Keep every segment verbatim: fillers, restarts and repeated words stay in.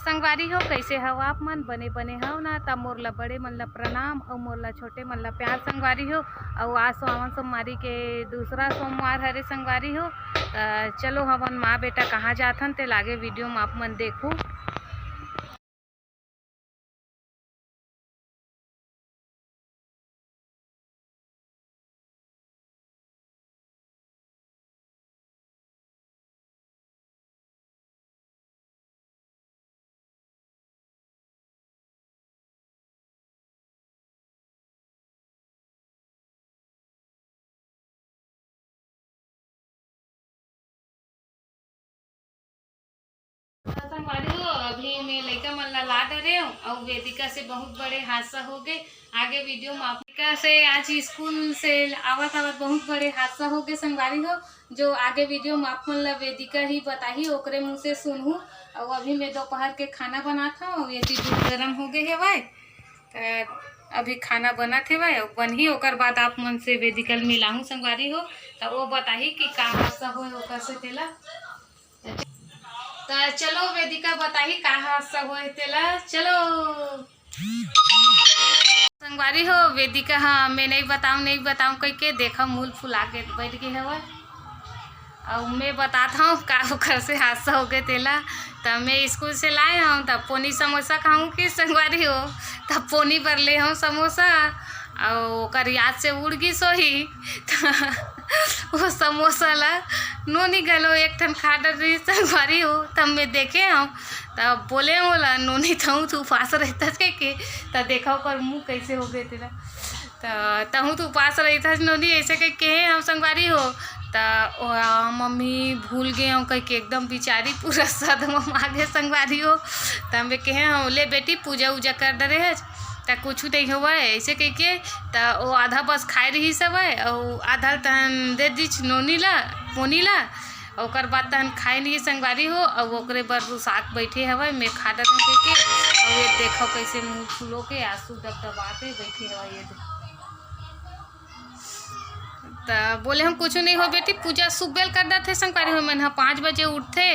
संगवारी हो, कइसे हव आप मन? बने बने हव ना? त मोर ला बड़े मन ला प्रणाम अउ मोर ला छोटे मन ला प्यार संगवारी हो। अउ आज सावन सोमवारी के दूसरा सोमवार हरे संगवारी हो। त चलो हमन माँ बेटा कहाँ जाथन ते लागे वीडियो में आप मन देखू। संगवारी हो, अभी मैं लइका मन ला ला डरे हूँ अउ वेदिका से बहुत बड़े हादसा हो गए। आगे वीडियो में आप लइका से आज स्कूल से आवत आवत बहुत बड़े हादसा हो गए संगवारी हो। जो आगे वीडियो में आप मन ला वेदिका ही बताही, ओकरे मुँह से सुनहू। अउ अभी मैं दोपहर के खाना बनात हूँ, ये चीज दूध गरम हो गए हेवय। त अभी खाना बनत हेवय, अउ बनही, ओकर बाद आप मन से वेदिका ल मिलाहूँ संगवारी हो, त वो बताही कि का हादसा होय ओकर से तेला। त चलो वेदिका बताही का हादसा होय तेला, चलो। संगवारी हो, वेदिका, हाँ, मैं नहीं बताऊँ, नहीं बताऊँ कह के देखा मुँह फुला के बैठ गए हवय। अउ मैं बतात हूँ का ओकर से हादसा हो गए तेला। त मैं स्कूल से लाए हूँ, त पोनी समोसा खाऊँ कि संगवारी हो, त पोनी बर ले हूँ समोसा, अउ ओकर याद से उड़ गिस होही। त वो समोसा ला नोनी घलो एक ठन खा डर रही संगवारी हो। तब मैं देखे हूँ, तब बोले हूँ ला, "नोनी, तहूँ तो उपास रहता के, के?" त देखा ओकर मुँह कैसे हो गए तेला। त तहूँ तो उपास रही था नोनी, ऐसे कह के हम संगवारी हो। त ओ, आ, मम्मी भूल गए हूँ कह के एकदम बेचारी पूरा सदमा में आ गए संगवारी हो। त हमें कहे हूँ, "ले बेटी, पूजा उजा कर डरे है, त कुछ नहीं होवय," ऐसे कह के। त वो आधा बस खाए रही सब है, अउ आधा ल तहन दे दीच नोनी ला, पोनी ला। ओकर बाद तहन खाए नहीं संगवारी हो, अउ ओकरे बर रुसाक बैठे हवय, मैं खा डरहूँ कह के। अउ ये देखो कैसे मुँह फुलो के आंसू दबदबाते बैठे हवय ये दे। त बोले हूँ, "कुछ नहीं हो बेटी, पूजा सुबेल कर डरथे संगवारी हो, मन ह पाँच बजे उठथे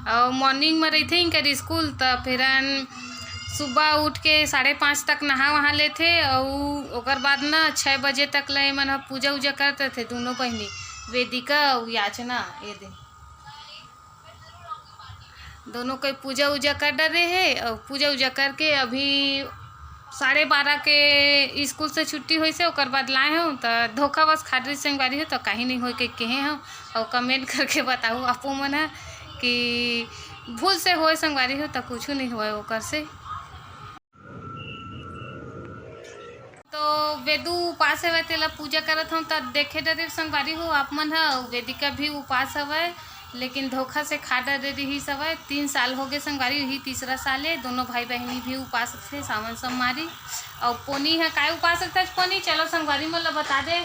अउ मॉर्निंग में रहिथे इनकर स्कूल, त फिर सुबह उठ के साढ़े पाँच तक नहा वहा लेथे अउ ओकर बाद न छः बजे तक ले मन ह पूजा उजा करत रहिथे, दोनों बहिनी वेदिका अउ याचना ये दे।" दोनों के पूजा उजा कर डरे हे अउ पूजा उजा करके अभी साढ़े बारह के स्कूल से छुट्टी होइस हे, ओकर बाद लाए हूँ त धोखावश खा डरे संगवारी हो, त कहीं नहीं होय के कहे हूँ। अउ कमेंट करके बताहू आपो मन ह कि भूल से होय संगवारी हो, त कुछ नहीं होय ओकर से। तो वेदू उपास हवय, तेला पूजा करत हूँ, त देखे डरे संगवारी हो आप मन ह, अउ वेदिका भी उपास हवय, लेकिन धोखा से खा डरे रही हवय। तीन साल हो गए संगवारी, यही तीसरा साल है। दोनों भाई बहनी भी उपास रखे सावन सोमवारी। अउ पोनी है, काय उपास रखे पोनी? चलो संगवारी मन ला बता दे,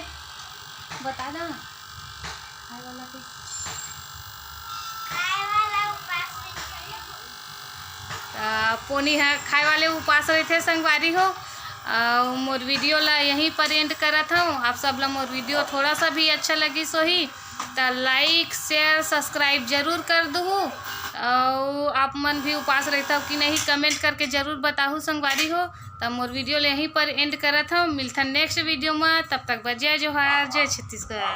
बता दे। खाए वाला के। खाए वाला उपास रहिथे। त पोनी ह खाए वाले उपास रहिथे संगवारी हो। अउ मोर वीडियो ला यहीं पर एंड करत हूँ। आप सब ला मोर वीडियो थोड़ा सा भी अच्छा लगिस होही त लाइक, शेयर, सब्सक्राइब जरूर कर दूहू। अउ आप मन भी उपास रहता हो कि नहीं, कमेंट करके जरूर बताहू संगवारी हो। त मोर वीडियो ला यहीं पर एंड करत हूँ। मिलथन नेक्स्ट वीडियो में, तब तक बर जय जोहार, जय छत्तीसगढ़।